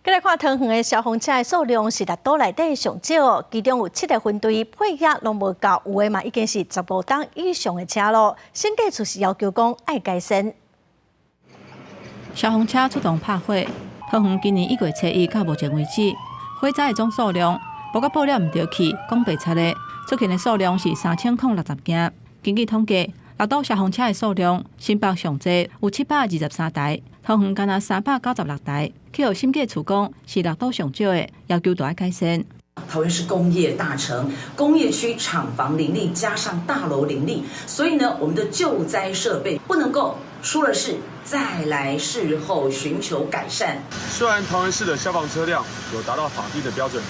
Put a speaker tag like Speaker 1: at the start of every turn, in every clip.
Speaker 1: 來看桃園的消防車的數量是六都內底上少，其中有七个分隊配額攏無夠，有的嘛已經是15噸以上的車囉。審計處是要求講愛改善。
Speaker 2: 消防車出動拍火，桃園今年1月初1到目前為止，火災的總數量報告報了毋著去，講白賊的出勤的數量是3060件。根據統計，六都消防車的數量，新北上濟有723台，桃園干焦396台。去予審計處講是六都上少的，要求著愛改善。
Speaker 3: 桃園是工業大城，工業區廠房林立，加上大樓林立，所以呢，我們的救災設備不能夠出了事再來事後尋求改善。
Speaker 4: 雖然桃園市的消防車輛有達到法定的標準，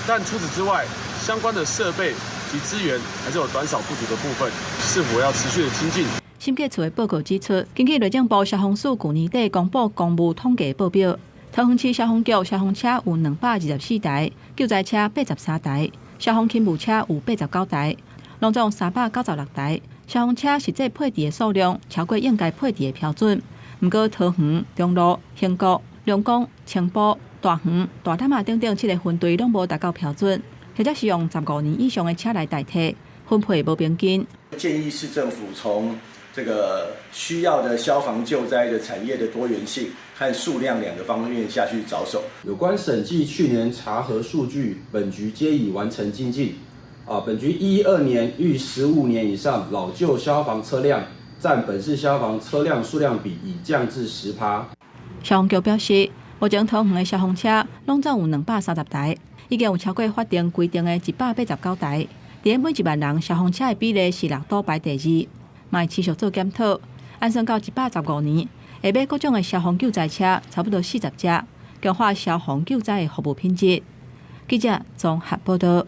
Speaker 4: 但除此之外，相關的設備及資源還是有短少不足的部分，市府要持續的精進。
Speaker 2: 審計處的報告指出，根據內政部消防署舊年底公布公務統計報表，桃園市消防局消防車有224台，救災車83台，消防勤務車有89台，攏總396台。消防車實際配置的數量超過應該配置的標準。毋過桃園、中蘆、興國、龍岡、青埔、大園、大湳仔等等七个分隊攏無達到標準，或者是用15年以上的車來代替，分配無平均。
Speaker 5: 建議市政府從這個需要的消防救災的產業的多元性和數量兩個方面下去着手。
Speaker 6: 有關審計去年查核數據，本局皆已完成精進。啊，本局112年逾15年以上老舊消防車輛佔本市消防車輛數量比已降至10%。
Speaker 2: 消防局表示，目前桃園的消防車攏總有230台，已經有超過法定規定的189台。佇每1萬人消防車的比例是六都排第二，嘛會持續做檢討。按算到115年，會買各種的消防救災車，差不多40隻，強化消防救災的服務品質。記者綜合報道。